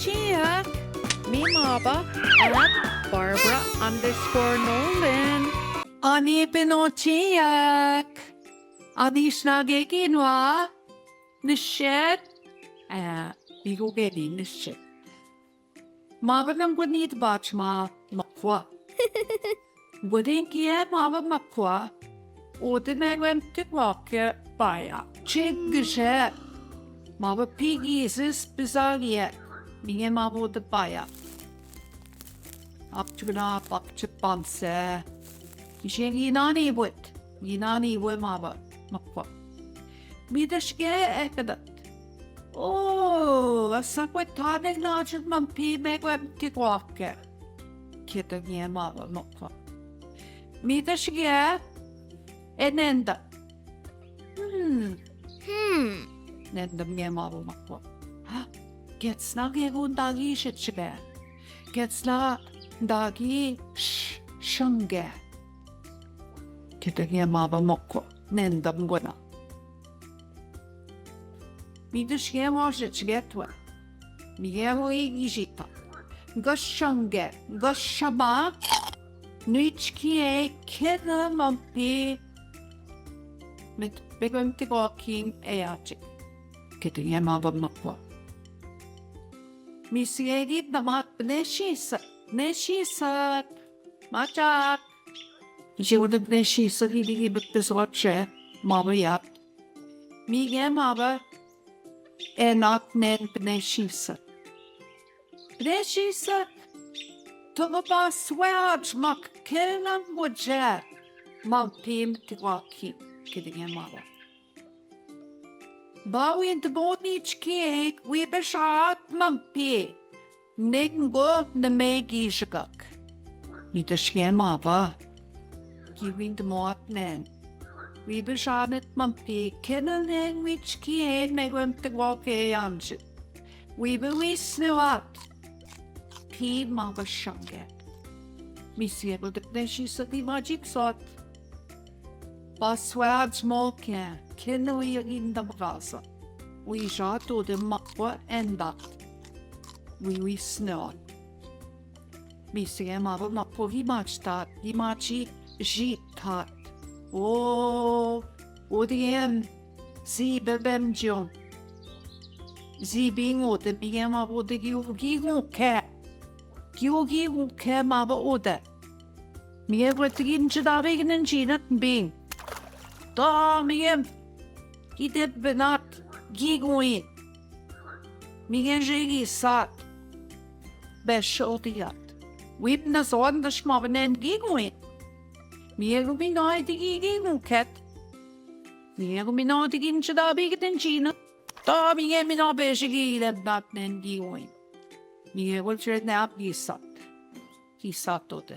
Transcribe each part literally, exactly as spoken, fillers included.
Chiak, mi maba at Barbara underscore Nolan. Ani pino chiak. Ani shnage ki nwa. Nishet. Eh, bigo ge ni nishet. Maba nang ko nit bach ma makwa. Gudin ki e maba makwa. Ode me gwem tik wake baya. Chik gishe. Maba pigi sis bizagie. Minge maba ode baya. Apchuna apche panse. Ishe ginani wet. Ginani we maba makwa. Mi dashge ekdat. O, asa kwe tane najit man pi me gwem tik wake. Kete nge maba makwa. Mi dashge e nenda. Hmm. Hmm. Nenda nge maba makwa. Ha, ketsna ge gun dagi shitshge. Ketsna dagi sh-, shange. Kete nge maba makwa. Nenda mgona. Mi dashge mo shitshge twa. Mi ge mo i gishita. Gashange, gashama. Nuichki e kena mampi. Mit begwem ti go king e achi. Kete nge maba makwa. Mi siegi damat neshisa, neshisa. Machak. Jiwo de neshisa di di di bete soche. Maba yat. Mi ge maba. Enat nen neshisa. Neshisa. Togo ba sweat mak kena muje. Mampim tiwaki. Kete nge maba. Ba wint boni chki, wi beshat mampi. Ningo ne me gishgak. Mi dashge maba. Ki wint moat nen. Wi beshat mampi. Kena nen wi chki, me gwem te go ke yanjit. Wi be wi snewat. Pi maba shange. Mi siego de neshisa di magic sot. Paswaj moke, keno i in the brasa. Wi ja to de makwa endat. Wi wi snot. Mi sige maba makwa hi machtat, hi machi jitat. O, o de em, si bebem jion. Si bingo de mi em abo de gi ugi uke. Gi ugi uke maba o de. Mige gwetigin chidabigin chinat bing. Da mige gideb benat giguin. Mige jegi sat. Besh odiyat. Wim na zon da shma benen giguin. Mige gumi no digi gigun ket. Mige gumi no digin chidabigin chinat. Da mige mi no besh gideb benat nen giguin. Mige gol chred ne ap gisat. Ki sato de.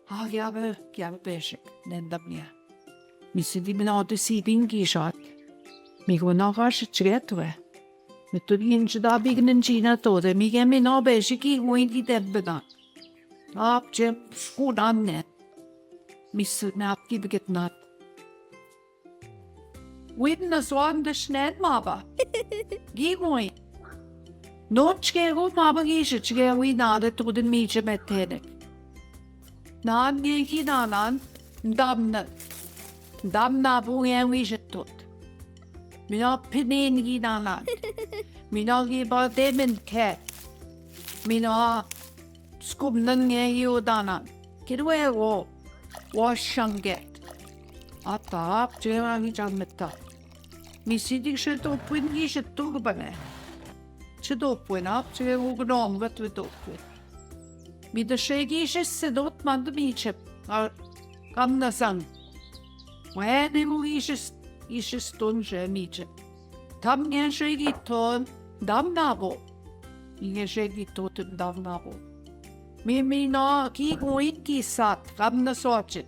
Ha gya be, gya be peshik, nendam gya. Mi sidi bina ote sibin ki shat. Mi go na ka shit chret we. Mi tu din chida big nen china to de. Mi ge mi no beshik ki win ki dem bina. Ap jem skudan ne. Mi su na ap ki biget nat. Win na swan de shnen maba. Gi gui. Nochke go maba gi shichke wi na de to de mi che metene. Nan ge gi na nan dam na. Dam na bu ge wi shitot. Mi na pinin gi na nan. Mi na gi ba de men ke. Mi na Skum nan nge yo dana. Kidwe wo. Wa shanget. Ata ap che ma ni chan metta. Mi sidi she to pwin gi she to bane. Che to pwin ap che wo gnom gat we to pwin. Mi de she gi she se dot man de mi che. Kam na san. Wa ne mu gi she gi she ston she mi che. Tam nge she gi ton dam na bo. Nge she gi tot dam na bo. Mi mi na ki guin ki sat kam na soche.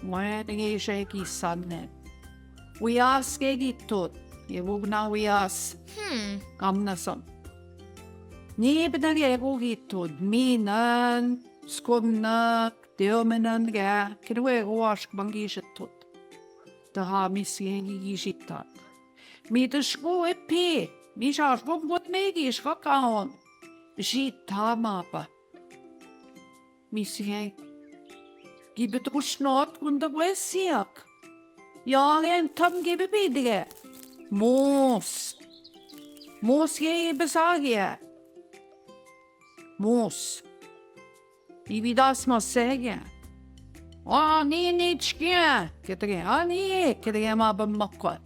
Mwen nge she gi san ne. Wi as ke gi tot. Ye bu na wi as. Hmm. Kam na son. Ni bida ye bu gi tot. Mi nan skom na teo menan ga. Kidwe go ask bangi she tot. Da ha mi si gi gi shi tat. Mi de shku e pi. Mišaško kut me giška kaon. Žita mapa. Misige. Gibi tušno kundak wesiak. Ja, en tam gibi bidige. Mos. Mos ge besage. Mos. Ibi das masege. A, ni, ni, čke. Ketige, a, ni, ketige ma bam makko.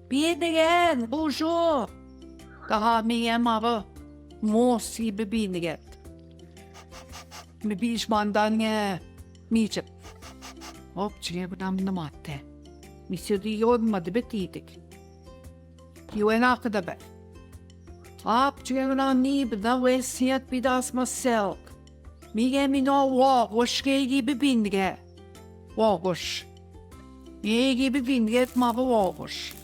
Bidige, bužu. Kaha mi e ma ba. Mos gibi bidige. Mi biš mandan ge. Niče. Hop, čige nam namate. Mi se di jod mad betitik. Ju ena kada be. Ap čega na ni bda wesiak bidas maselk. Mige mi no wogoš ge gibi bindige. Wogoš. Ge gibi bindige ma ba wogoš.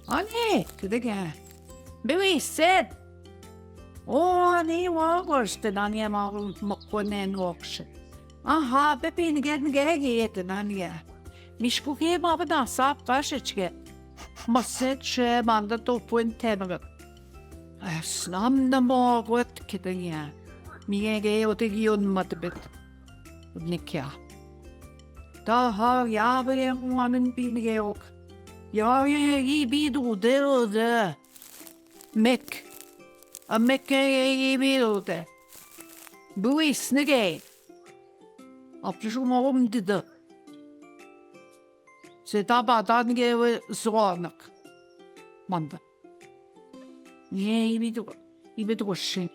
Ani, kedege. Be wiset. O, ani wogoš te nani ma makone wogoš. Aha, be bindige ge ge te nani. Mišku ge ma ba da sap kašečke. Maseče manda to puen tenga. Snam na mogot kidanya. Mige ge ote gion matbet. Nikya. Daha ya be muanen bin ge ok. Ya ye yi bi du de de. Mek. A mek ge yi bi du de. Buis ne ge. Apri şu mawum dida. Seta batan ge we zonak. Manda. Ye ibi tu, ibi tu koşin.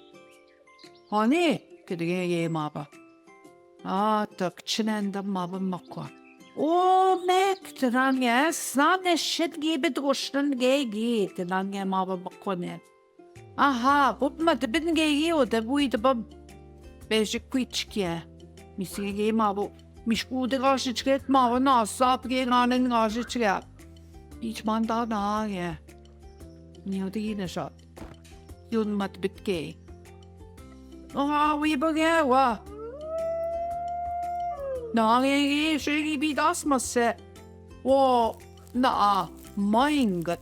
Hani, kedege ye maba. A, tak çinen da maba makwa. O, mek, tenan ye, snan eşit gibi duştun ge gi, tenan ye maba makwa ne. Aha, bu ma de bin ge gi o de bu i de bam. Beji kuiçke. Misige ge ma bu. Mişku de gaşi çket ma bu na sap ge ganen gaşi çket. Hiç manda na ge. Niye de yine şat. Yun mat bitke. Aha, wi bu ge wa. Na ge ge şey gibi das mase. Wo na a maingat.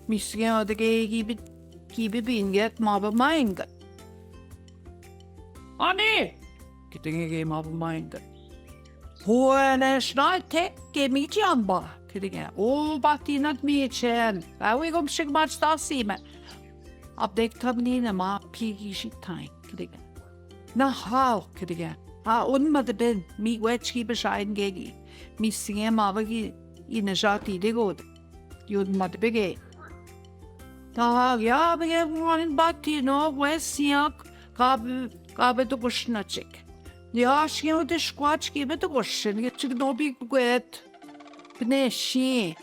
Misige o de ge gibi, gibi binget ma bu maingat. Ani! Kitenge ge ma bu maingat. Huene şna tek ge mi çamba. Kitenge. O batinat mi çen. Awi gom şik maç tasime. Ab dek tabni ne ma pigi şik tain. Kitenge. Na hal, kitenge. Ha, un ma de ben. Mi weçki beşain gegi. Misige ma bagi ine jati de god. Yun ma de bege. Ta ja bege muanin batino wesiak kabe, kabe to kušnačik. Ja šio de škvački be to kušen, je čik dobi guet. Pneši.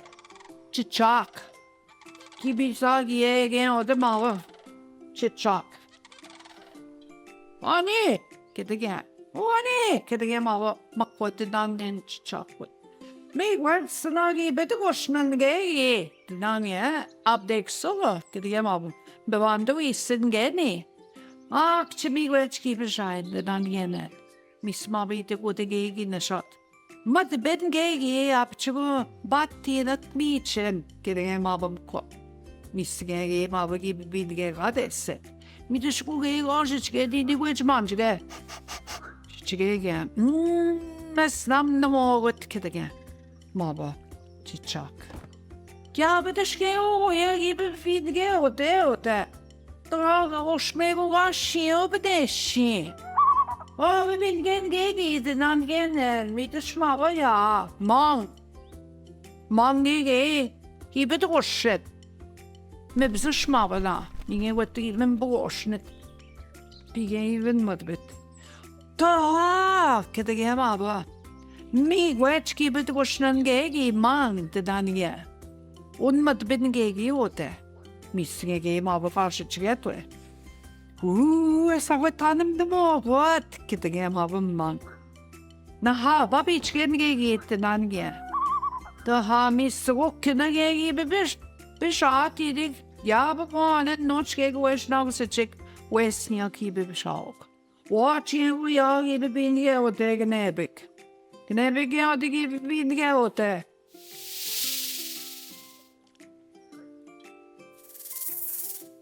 Čičak. Ki bi sa gie ge o de malo. Čičak. Ani, kitenge. Ani, kitenge malo. Makwet dan den čičak. Mi gwent snagi beti gošnan ge i. Dinange, ab dek sova, kitenge malo. Bewandu isin geni. Ak çimi gwent ki beşayin, dinange ne. Misma bi te kote ge i neşat. Mat ben ge i ab çigo bat tinat mi çen, kitenge malo ko. Misige ge malo ki bin ge gadese. Mi de şku ge i lojiç ge di di gwent manjge. Çige ge. Hmm, mesnam namo gwent kitenge. Maba, čičak. Kya bete ške o, ya gibi fitge ote, ote. Tra ga ošme go ga šio bete ši. O, bi bin gen ge gi dinan gen, mi te šma ba ya. Man. Man ge ge, gibi te ošet. Me bize šma ba na. Ninge wati men bu ošnet. Bi ge even mat bet. Ta, kitenge malo. Mi gwent ki bit gošnan ge gi man te dange. Un mat bin ge gi ote. Misige ge malo paše çge to. U, esa gwent tanem de mo gwent, kitenge malo man. Na ha, ba bi çgen ge gi te dange. Ta ha, mi sgo kina ge gi be biş, biş ati dik. Ya ba mane noç ge gwent na se çik. Wesnya ki be biş aok. Watching we are gibi binge ote gnebik. Gnebik ya de gibi binge ote.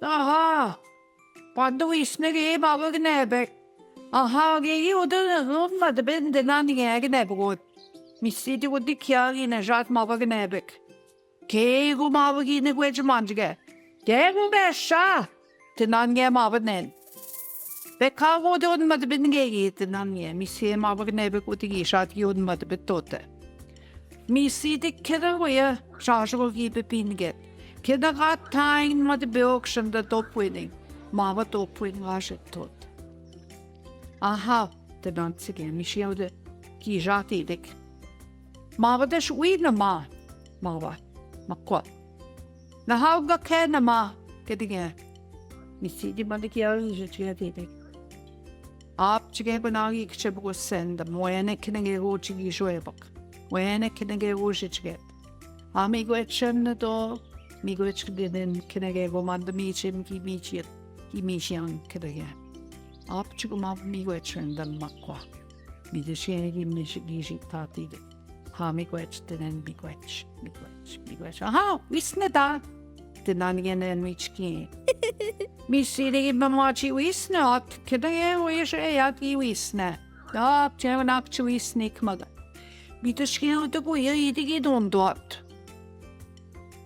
आहा, पादो इसने के बाबा के नेबे। आहा, गे ये उधर रूम मत बे, देना नहीं है के नेबे को। मिस्सी ती को दिखिया कि ने शायद मावा के नेबे। के को मावा की ने कोई जमान जगे। के को बेशा, ते नान गे मावा ने। बेका को दे उन मत बिन गे की, ते नान गे। मिस्सी मावा के नेबे को ती की शायद की उन मत बिन तोते। मिस्सी ती खेदा को या, शाशु को की पे पीन गे। खेदा का थाइन मत बेओक शंदा तो पुई नहीं। मावा तो पुई नहीं वाशे तोते। आहा, ते नान से गे, मिस्सी उदे की जाती देख। मावा दश उई न मा, मावा, मक्वा। न हाउ गखे न मा, के दिगे। मिस्सी ती मन की आउ जो चिया ती देख। आप चिके को नागी किचे बको सेंद, मोयने किने गे गो चिगी शोए बक। मोयने किने गे गो चिचगे। आमी गो एचन तो, मी गो एचक दे देन किने गे गो मंद मीचे की मीचे, की मीचे आंग किने गे। आप चिको माप मी गो एचन दन मक्वा। मी दे शे की मी शे गी शी ताती दे। हाँ, मी गो एच तेने मी गो एच, मी गो एच, मी गो एच। हाँ, विस्ने ता। ते नान गे ने नुइच की। मिस्सी ती की बमाची विस्ने आत, किने गे वो ये शे याद की विस्ने। आप चेव नाक चु विस्ने एक मगा। मी तो शे तो को ये इदी की दोन तो आत।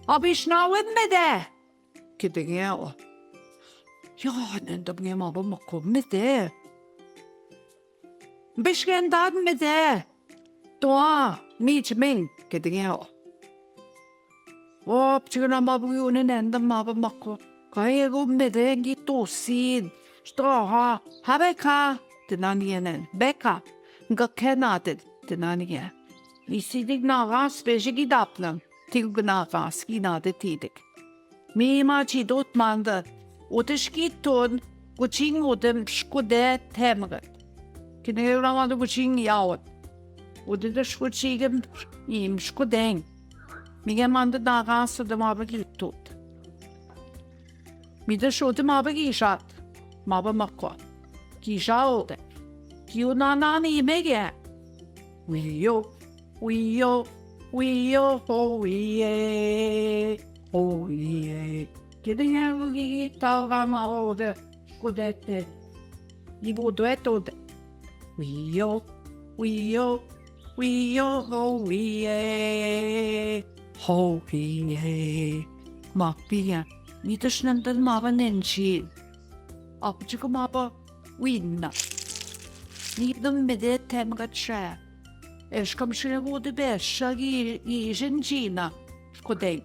अब इस ना वे में दे। किते गया वो? या, ने तब गया माँ बाप मको में दे। बिश के अंदाज में दे। तो आ, नीच में, किते गया वो? वो अब चिकना माँ बाप की उन्हें ने अंदर माँ बाप मको। कहे को में देगी तो सीध। तो हाँ, हवे खा। ते नानी ने, बेका। गखे ना ते, ते नानी है। इसी दिक ना गास पेशे की दापना। तिगु ना गास की ना ते ती दिक। मी मा ची दोत मांदर, उतश की तोन, कुचिंग उदम शकुदे थे मगत। किने रा मांदर कुचिंग यावत। उदे दश कुचिंग इम शकुदेंग। मी गे मांदर नागा सुदे माबा की तोत। मी दश उदे माबा की शात। माबा मक्वा। की शाओ दे। कियो ना ना नी में गया। वियो, वियो, वियो, हो विये, हो विये। किदे है वो गी तावा मा हो दे, कुदे ते। ये वो दो है तो दे। वियो, वियो, वियो, हो विये, हो विये। मापी है। मी तो शनंदन मावा नेंची। आप जी को मापा विन्ना। नी दम में दे थे मगत शा। एश कम शने को दे बेशा की, की जन जीना। को दे।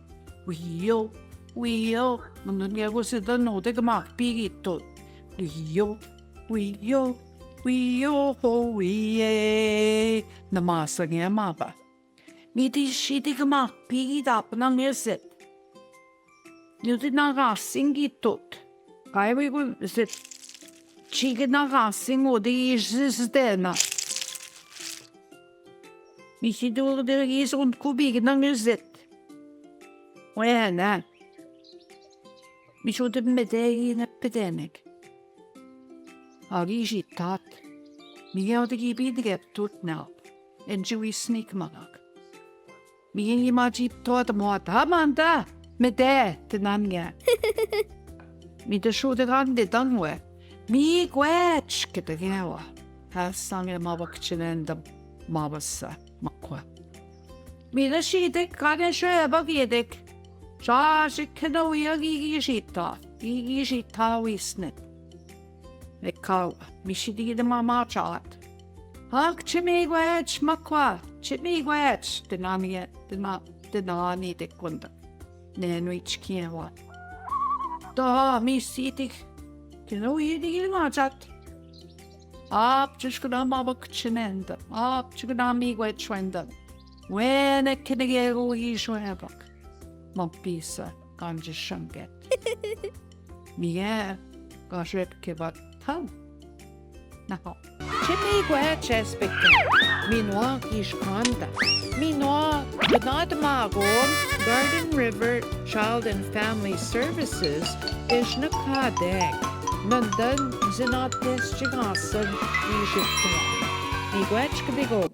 वियो, वियो। मन दुनिया को सिद्धा नो दे के मापी की तो। वियो, वियो, वियो, हो विये। नमास गया मापा। मी ती शीती के मापी की दापना में से। न्यू ती ना गासिंग की तोत। काय वे को से चीके ना गासिंग हो दी इस देना। मिशी दो दे इस उनको भी ना म्यूजिक। ओए है ना। मिशो ते में देगी ना पे देने के। आगी जी तात। मिया होते की भी दिगे तोत ना। एंजी वी स्नीक मांगा। Mi ma ci to ta mo ta manda. Me de te nan ya. Mi de shu de gan de dan we. Mi gwech ke de ya wa. Ha sang e ma bak chinen da ma basa ma kwa. Mi de shi de ka de shu e bak ye de. Cha shi ke no ya gi gi shi ta. Gi gi shi ta wi sne. E kawa, mi shi di de mama chat. Hak chimi gwech makwa, chimi gwech, de nani, de na, de nani de kunda. Ne nui chikien wa. Da mi si di, kino yi di ma chat. Ap chishkuna ma bak chinenda, ap chikuna mi gwech wenda. Wene kinege ru yi shwebak. Ma pisa, kanje shanget. Mie, gashep ke bat tam. Naho. Chimi gwe chespeke. Minwa ishkanda. Minwa gnad magon. Garden River Child and Family Services ishna kadek. Nandan zinat des chigasan ishkwa. Migwech kdigo.